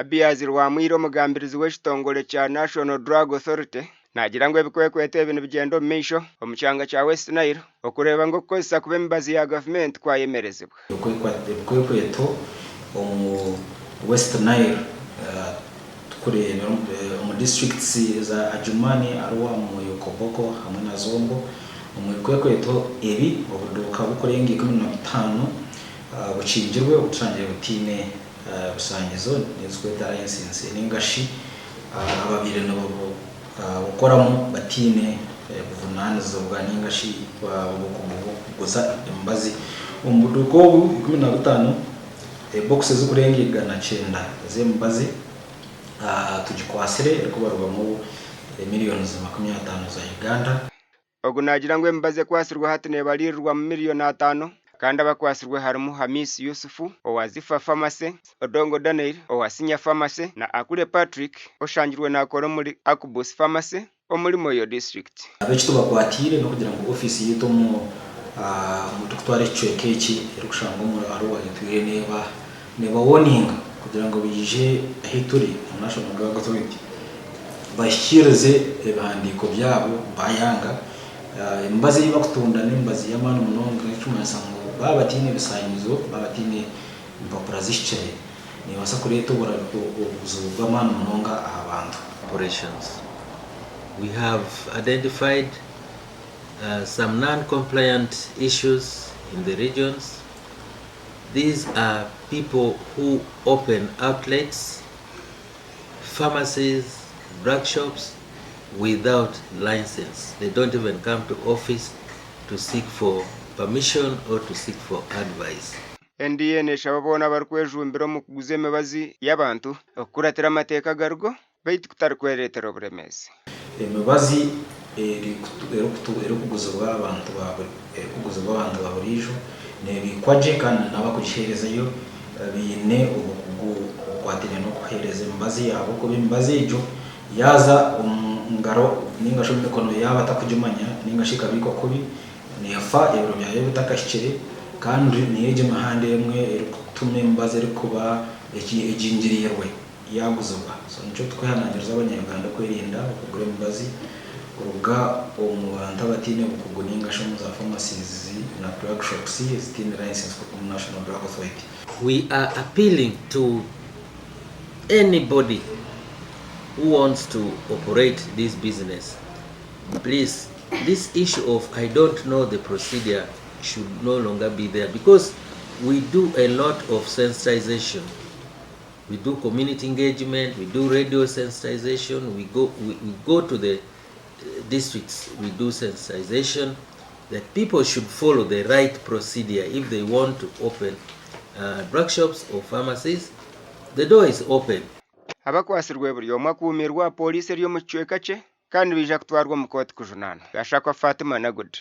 Abiaz Rwamwire omugambirizi w'ekitongore kya National Drug Authority naagira ngu ebikwekweto ebi nibigyenda omu maisho omu kyanga kya West Nile okureeba ngu okukozesa kubi emibazi ya gavumenti kwayemerezibwa. Ebikwekweto omu West Nile tukureebera omu disiturikiti eza Adjumani, Arua, Moyo, Koboko hamwe na Zombo. Omu bikwekweto ebi, obuduuka burikurenga 15 bukingirwe obutushangire butaine bisaanyizo n'ezirikwetwa layisinsi ninga shi ababaire nibabukoramu bataine buvunaanizibwa ninga shi obukugu bw'okuguza emibazi. Omu buduuka obu 15, ebokisi ezirikurenga 900 ez'emibazi tugikwatsire erikubarirwamu miriyoni 50 za Uganda. Ogu naagira ngu emibazi ekwatsirwe hati neebariirirwa mu miriyoni ataano kandi abakwatsirwe harimu Hamis Yusufu owa Zifa Pharmacy, Odongo Daniel owa Sinya Pharmacy na Akule Patrick oshangirwe naakora omuri Akubus Pharmacy omuri Moyo District. Eki tubakwatiire n'okugira ngu ofiisi yaitu omu turikutwara ekicweka eki erikushangwa omuri Arua etwire neeba neeba-warninga kugira ngu baije ahu turi omu National Drug Authority bahikiirize ebihandiiko byabo bayanga. Emibazi ei barikutunda n'emibazi y'amaani munonga ekirikumanyisa ngu baaba bataine bisaanizo, baaba bataine mpapura zihikire neebaasa kureeta obuzibu bw'amaani munonga aha bantu. Operations. We have identified some non-compliant issues in the regions. These are people who open outlets, pharmacies, drug shops without license. They don't even come to office to seek for permission or to seek for advice. NDA neshaba boona abarikwejumbira omu kuguza emibazi y'abantu okukuratira amateeka agarigo beitu kutari kwereetera oburemeezi. Emibazi erikuguzibwa abantu ba erikuguzibwa abantu ba buriijo neebiikwa gye kandi n'abarikugiheerezayo baine obukugu obukwatiraine n'okuheereza emibazi ahabw'okuba emibazi egyo yaaza omu ngaro nainga shi omu mikono y'abatarikugimanya nainga shi ekabiikwa kubi neefa ebiro byayo bitakahikire kandi niyo egyo emihanda emwe erikutuma emibazi erikuba egingiriirwe. Yaaguzibwa. So nikyo turikwehanangiriza abanya-Uganda okwerinda okugura emibazi kuruga omu bantu abataine bukugu nainga shi omu za pharmacies na drug shops ezitaine license kuruga omu National Drug Authority. We are appealing to anybody who wants to operate this business, please this issue of I don't know the procedure should no longer be there because we do a lot of sensitization. We do community engagement, we do radio sensitization, we go, we, we go to the districts, we do sensitization that people should follow the right procedure if they want to open drug shops or pharmacies. The door is open. Abakwatsirwe buri omwe akuumirwe aha pooriisi eri omu kicweka kye kandi nibaija kutwarwa omu kooti kujunaanwa. Gashakwa Fatima Nagudi.